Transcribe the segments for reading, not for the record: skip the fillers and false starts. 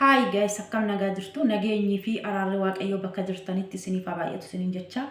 Hi guys, akkam nagaa jirtu? Nageenyii fi araarri Waaqayyoo bakka jirtanitti isiniif haa baay'atu isiniin jecha.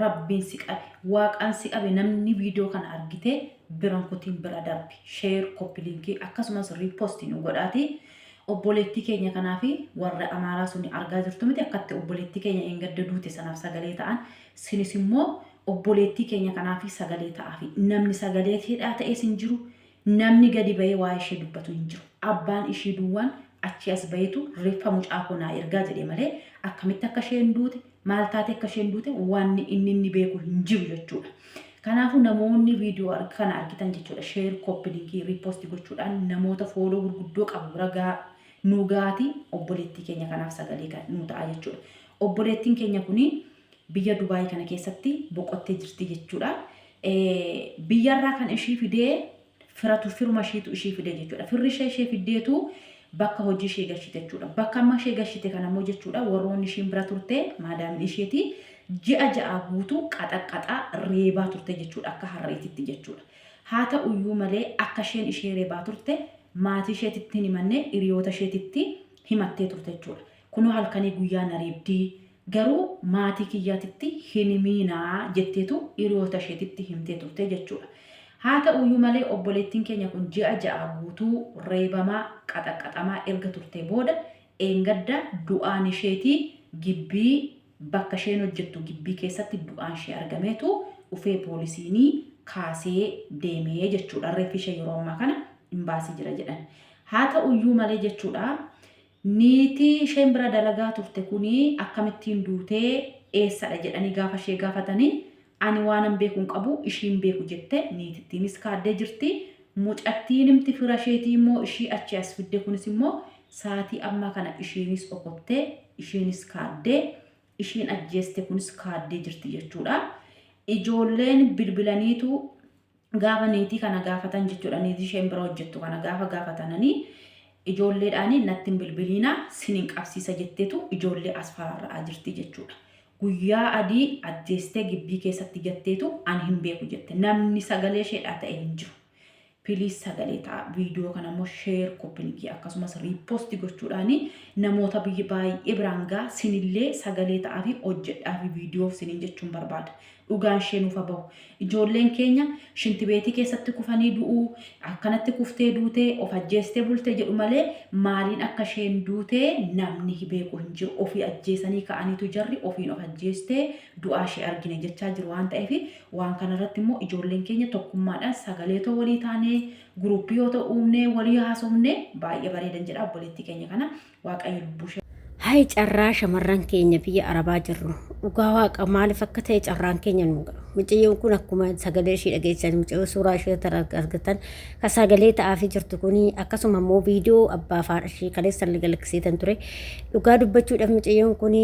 Rabbiin si qabe, Waaqaan si qabe, namni viidiyoo kana argite biran kutiin bira darbi, share, copy link akkasumas repost nu godhaati. Obboleettii keenya kanaa fi warra Amaaraa suni argaa jirtu miti, akkatti obboleettii keenya eengadda duute sanaaf sagalee ta'an. Sinis immoo obboleettii keenya kanaa fi sagalee ta'aafi. Namni sagalee hidhaa ta'es hin jiru. Namni gadi bahee waa'ee ishee dubbatu hin jiru. Abbaan ishii duwwaan achii as baheetu reeffa mucaa koo naa ergaa jedhe malee, akkamitti akka isheen duute, maal taatee akka isheen duute wanni inni beeku hin jiru jechuudha. Kanaafuu namoonni viidiyoo kana argitan jechuudha, share, copy link, repost gochuudhaan namoota follow gurguddoo qabu bira gaa nuu gaati, obboleettii keenya kanaaf sagalee kan nuu ta'a jechuudha. Obboleettiin keenya kuni biyya Dubaayii kana keessatti boqottee jirti jechuudha. Biyyarraa kan ishii fidee firatu, firuma ishiitu ishii fide jechuudha. Firri ishee ishee fiddeetu bakka hojii ishee gashite jechuudha. Bakka amma ishee gashite kana immoo jechuudha, warroonni ishiin bira turte, maadaamin isheeti, ji'a 6 guutuu qaxaqqaxaa reebaa turte jechuudha, akka harreetitti jechuudha. Haa ta'uyyuu malee akka isheen ishee reebaa turte maatii isheetitti hin himanne, hiriyoota isheetitti himattee turte jechuudha. Kunoo halkanii guyyaa na reebdii, garuu maatii kiyyaatitti hin himiinaa jetteetu hiriyoota isheetitti himtee turte jechuudha. Haa ta'uyyuu malee obboleettiin keenya kun ji'a 6 guutuu reebamaa, qaxaqqaxamaa erga turtee booda eengadda du'aan isheetii gibbii bakka isheen hojjettu gibbii keessatti du'aan ishee argameetu dhufee poolisiinii kaasee deemee jechuudha. Reeffi ishee yeroo ammaa kana imbaasii jira jedhan. Haa ta'uyyuu malee jechuudha, niitii isheen bira dalagaa turte kuni akkamittiin duutee, eessadha jedhanii gaafa ishee gaafatanii, ani waanan beeku hin qabu, ishiin beeku jette. Niitittiinis kaaddee jirti. Mucattiin himti fira isheetii immoo ishii achi as fidde kunis immoo saatii ammaa kana ishiinis okottee, ishiinis kaaddee, ishiin ajjeeste kunis kaaddee jirti jechuudha. Ijoolleen bilbilaniitu gaafa niitii kana gaafatan jechuudha. Niitii isheen bira hojjettu kana gaafa gaafatananii, ijoolleedhaan natti hin bilbiliinaa, sinin qabsiisa jetteetu ijoollee as faraarra'aa jirti jechuudha. Guyyaa adii ajjeestee gibbii keessatti gatteetu ani hin beeku jette. Namni sagalee isheedhaa ta'e hin jiru. Please sagalee ta'a. Viidiyoo kana immoo share, copy link akkasumas repost gochuudhaan namoota biyya baay'ee biraan ga'a. Sinillee sagalee ta'aa fi hojjedhaa fi viidiyoo sinin jechuun barbaada. Dhugaan ishee nuuf haa bahu. Ijoolleen keenya shintibeetii keessatti kufanii du'uu, akkanatti kuftee duutee, of ajjeestee bultee jedhu malee maaliin akka isheen duutee namni beeku hin jiru. Ofii ajjeesanii ka'aniitu jarri ofiin of ajjeestee du'aa ishee argine jechaa jiru waan ta'eef, waan kanarratti immoo ijoolleen keenya tokkummaadhaan sagalee too walii taanee, guruppii yoo ta'u uumnee walii haasofnee baay'ee bareedan jedha. Obboleettii keenya kana Waaqayyo lubbuu ishee. Hayi carraa shamarran keenya biyya Arabaa jirru. Dhugaa Waaqa, maaliif akka ta'e carraan keenya nu galu. Mucayyoon kun akkuma sagalee ishee dhageessan, mucayyoo suuraa ishee argatan kan sagalee ta'aafii jirtu kun, akkasuma immoo viidiyoo abbaa fi haadha ishee kaleessa illee galaksiitan ture. Dhugaa dubbachuudhaaf mucayyoon kun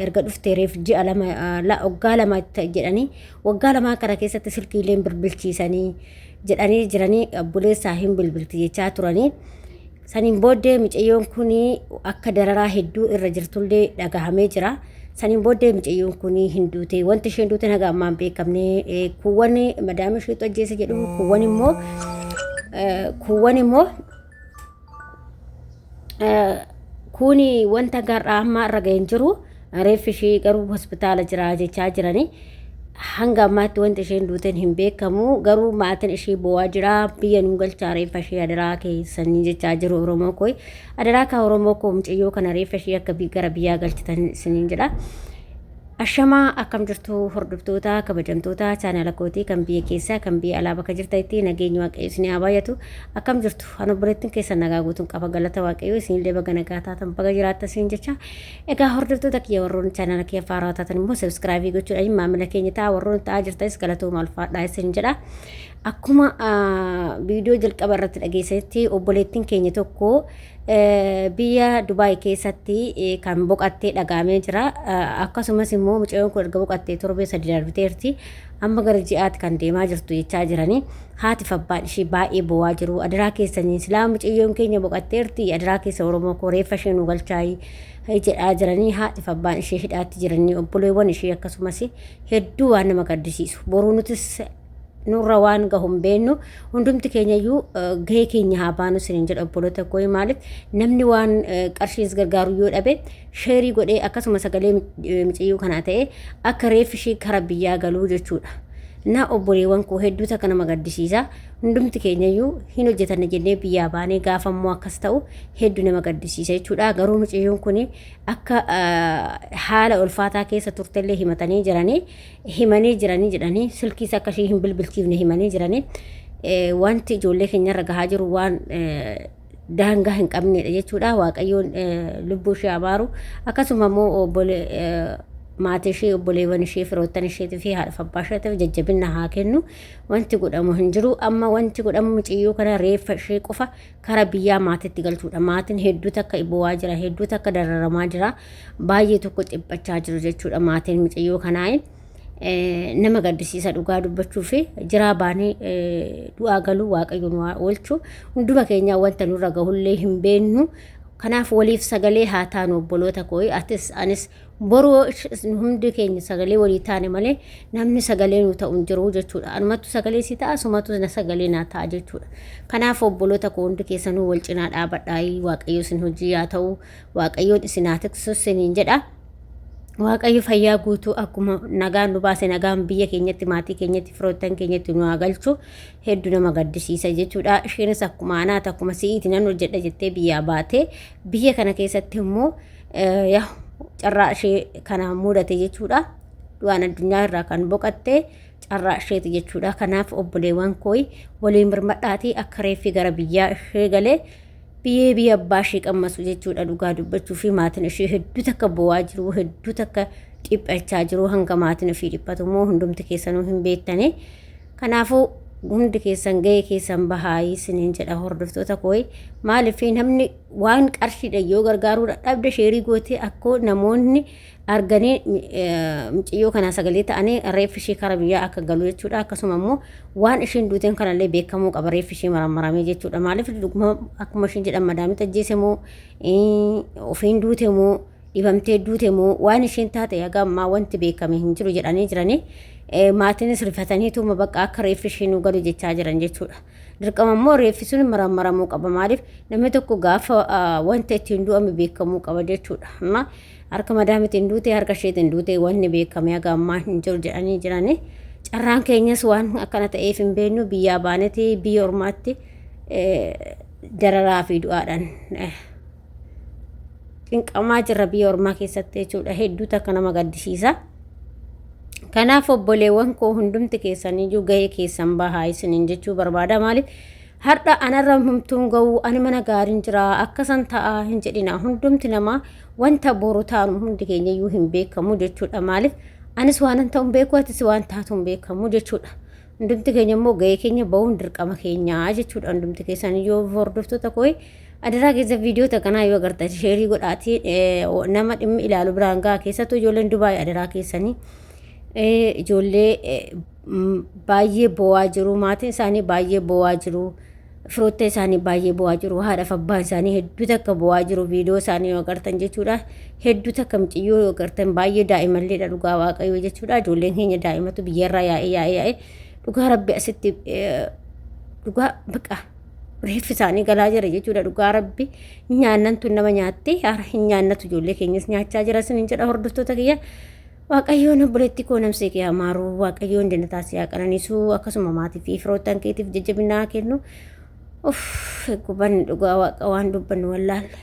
erga dhuftee reef ji'a 2, waggaa 2 jedhanii, waggaa 2 kana keessatti silkiileen bilbilchiisanii jedhanii jiranii, obboleessaa hin bilbilti jechaa turanii. Saniin booddee micayyoon kun akka dararaa hedduu irra jirtullee dhagahamee jira. Saniin booddee mucayyoon kun hin duute. Wanti isheen duute haga ammaa hin beekamne. Kuuwwan madaama isheetu ajjeese jedhu, kuuwwan immoo kuni wanta gar'aa ammaa irra ga'e hin jiru. Reeffi ishee garuu hospitaala jira jechaa jiranii. Hanga ammaatti wanti isheen duuteen hin beekamu. Garuu maatiin ishee boo'aa jira. Biyya nu galchaa, reeffa ishee adaraa keessanii jechaa jiru. Oromoo koo, adaraa kaa, Oromoo koo, mucayyoo kana reeffa ishee akka gara biyyaa galchitan isiniin jedha. Ashamaa, akkam jirtu hordoftoota kabajamtoota chaanala kootii, kan biyya keessaa, kan biyya alaa, bakka jirtanitti nageenyi Waaqayyo isinii haa baay'atu. Akkam jirtu? Ani obboleettiin keessan nagaa guutuun qaba, galata Waaqayyo. Isinillee baga nagaa taatan, baga jiraattan isin jecha. Egaa hordoftoota kiyya, warroonni chaanala kiyya faaraa taatan immoo subscribe gochuudhaan maamila keenya ta'a. Warroonni ta'aa jirtanis galatooma, ulfaadhaa isin jedha. Akkuma viidiyoo jalqaba irratti dhageessanitti, obboleettiin keenya tokko biyya Dubaay keessatti kan boqattee dhagaamee jira. Akkasumas immoo mucayyoon kun erga boqattee torbee 3 darbiteerti. Amma gara ji'aatti kan deemaa jirtu jechaa jiranii. Haati fi abbaan ishee baay'ee boo'aa jiru. Adaraa keessanii, silaa mucayyoon keenya boqatteerti, adaraa keessa Oromoo koo, reeffa ishee nu galchaayi jedhaa jiranii. Haati fi abbaan ishee hidhaatti jiranii, obboleewwan ishee akkasumas hedduu waan nama gaddisiisu. Boruu nutis Nurra waan gahu hin beennu. Hundumti keenya iyyuu gahee keenya haa baanu isiniin jedha obboloota koo. Maaliif namni waan qarshiis gargaaru yoo dhabe sheerii godhee akkasuma sagalee mucayyoo kanaa ta'e akka reeffi ishee kara biyyaa galuu jechuudha. Na obboleewwan koo hedduu takka nama gaddisiisa. Hundumti keenya iyyuu hin hojjetanne jennee biyyaa baanee gaafa immoo akkas ta'u hedduu nama gaddisiisa jechuudha. Garuu mucayyoon kun akka haala ulfaataa keessa turtellee himatanii jiranii himanii jiranii jedhanii silkiis akka ishee hin bilbilchiifne himanii jiranii. Wanti ijoollee keenyarra gahaa jiru waan daangaa hin qabnedha jechuudha. Waaqayyoon lubbuu ishee abaaru. Akkasuma immoo maatii ishee, obboleewwan ishee, firoottan isheetii fi haadha abbaa isheetiif jajjabina haa kennu. Wanti godhamu hin jiru. Amma wanti godhamu mucayyoo kana reeffa ishee qofa kara biyyaa maatiitti galchuudha. Maatiin hedduu takka boo'aa jira, hedduu takka dararamaa jira, baay'ee tokko dhiphachaa jiru jechuudha maatiin mucayyoo kanaa. Nama gaddisiisa dhugaa dubbachuu fi jiraa baanee du'aa galuu Waaqayyo nu haa oolchu. Hunduma keenyaa wanta nurra gahullee hin beennu. Kanaaf waliif sagalee haa taanu obboloota koo. Atis anis boru hundi keenya sagalee walii taane malee namni sagalee nu ta'u hin jiru jechuudha. Anumattu sagalee si ta'a, sumatu na sagalee naa ta'a jechuudha. Kanaaf obboloota koo hundi keessanuu wal cinaa dhaabadhaa. Waaqayyo isin hojii haa ta'u, Waaqayyoon isin haa tiksu isiniin jedha. Waaqayyo fayyaa guutuu akkuma nagaan nu baase nagaan biyya keenyatti, maatii keenyatti, firoottan keenyatti nu haa galchu. Hedduu nama gaddisiisa jechuudha. Isheenis akkuma anaati akkuma si'iiti nan hojjedha jettee biyyaa baate biyya kana keessatti immoo yaa carraa ishee kana mudate jechuudha. Du'aan addunyaa irraa kan boqatte carraa isheeti jechuudha. Kanaaf obboleewwan kooyi waliin birmadhaatii akka reeffi gara biyyaa ishee galee biyyee biyya abbaa ishee qammasu jechuudha. Dhugaa dubbachuu fi maatiin ishee hedduu takka boo'aa jiru, hedduu takka dhiphachaa jiru. Hanga maatiin ofii dhiphatu immoo hundumti keessanuu hin beektani. Kanaafuu hundi keessan gahee keessan bahaayii isiniin jedha hordoftoota kooyi. Maaliif namni waan qarshiidha yoo gargaaruu dadhabde sheerii gootee akkoo namoonni arganii mucayyoo kanaa sagalee ta'anii reeffi ishee kara biyyaa akka galu jechuudha. Akkasuma immoo waan isheen duuteen kanallee beekamuu qaba reeffi ishee marammaramee jechuudha. Maaliif dhuguma akkuma isheen jedhan madaamita ajjeese moo ofiin duute moo dhibamtee duute moo waan isheen taate haga ammaa wanti beekame hin jiru jedhanii jiranii. Maatiinis rifataniituma bakka akka reeffi ishee nu galu jechaa jiran jechuudha. Dirqama immoo reeffi sun marammaramuu qaba. Maaliif namni tokko gaafa wanta ittiin du'ame beekamuu qaba jechuudha. Amma harka madaamitiin duute harka isheetiin duute wanni beekame haga ammaa hin jiru jedhanii jiranii. Carraan keenyas waan akkana ta'eef hin beeknu, biyyaa baaneti biyya ormaatti dararaa fi du'aadhaan cinqamaa jirra biyya ormaa keessatti jechuudha. Hedduu takka nama gaddisiisa. Kanaaf obboleewwan koo hundumti keessaniyyuu gahee keessan bahaa isiniin jechuu barbaada. Maaliif har'a anarra humtuun ga'uu ani mana gaariin jira akkasan ta'a hin jedhina. Hundumti namaa wanta boru taanu hundi keenyayyuu hin beekamu jechuudha. Maaliif anis waanan ta'u hin beeku, atis waan taatu hin beekamu jechuudha. Hundumti keenya immoo gahee keenya bahuun dirqama keenyaa jechuudha. Hundumti keessaniyyuu hordoftoota koo adaraa keessa viidiyoota kanaa yoo agartan sheerii godhaatii nama dhimmi ilaalu biraan gaha. Keessattuu ijoolleen Dubaay adaraa keessanii ijoollee baay'ee boo'aa jiru, maatiin isaanii baay'ee boo'aa jiru, firoota isaanii baay'ee boo'aa jiru, haadhaaf abbaan isaanii hedduu takka boo'aa jiru. Viidiyoo isaanii yoo agartan jechuudha, hedduu takka mucayyoo yoo agartan baay'ee daa'imalleedha dhugaa Waaqayyoo jechuudha. Ijoolleen keenya daa'imatu biyyarraa yaa'ee yaa'ee yaa'ee dhugaa Rabbi asitti dhugaa baqa reeffi isaanii galaa jira jechuudha. Dhugaa Rabbi nyaannan tun nama nyaatte, hara hin nyaannatu, ijoollee keenyas nyaachaa jira isiniin jedha hordoftoota kiyya. Waaqayyoon obboleettii koo namsee kee hamaaru, Waaqayyoon jannataa si haa qananiisu, akkasuma maatii fi firoottan keetiif jajjabinaa kennu. Uff gubanni dhugaa Waaqa waan dubbannu wallaalle.